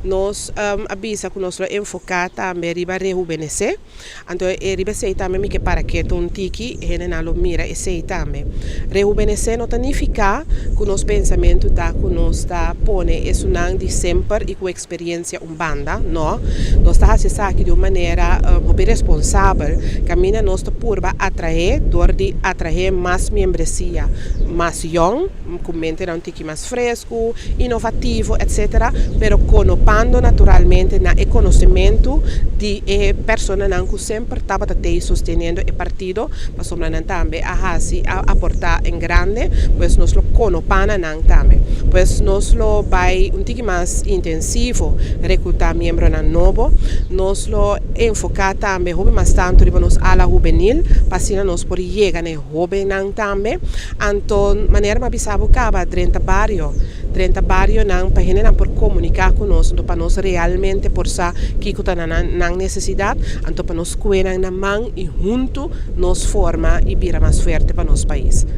Nos a bisa ku nos lo enfoká tambe riba rehubenesé. Anto e riba esei tambe mi ke para ketu un tiki, hendenan lo mira esei tambe. Rehubenesé no ta nifiká ku nos pensamentu ta ku nos ta pone esunnan di semper i ku eksperensia un banda, no. Nos ta hasi esaki di un manera hopi responsabel, kaminda nos ta purba atraé dor di atraé mas miembresia mas yòn, ku mentenan un tiki mas fresku, inovativo, etcetera, pero konopando naturalmente na e konosementu di e personanan ku semper tabata tei sosteniendo e partido, pasobra nan tambe a hasi, a aportá en grande, pues nos lo konopá na nan tambe. Pues nos lo bai un tiki mas intensivo rekrutá miembronan nobo, nos lo enfoká tambe hopi mas tantu riba nos ala hubenil, pa asina nos por yega na e hóbennan tambe. Anto manera mi a bisa bo kaba drenta bario, drenta barionan pa hendenan por komuniká ku nos, anto pa nos realmente por sa kiko ta nan nan nesesidat, anto pa nos kue nan na man i huntu nos forma i bira mas fuerte pa nos pais.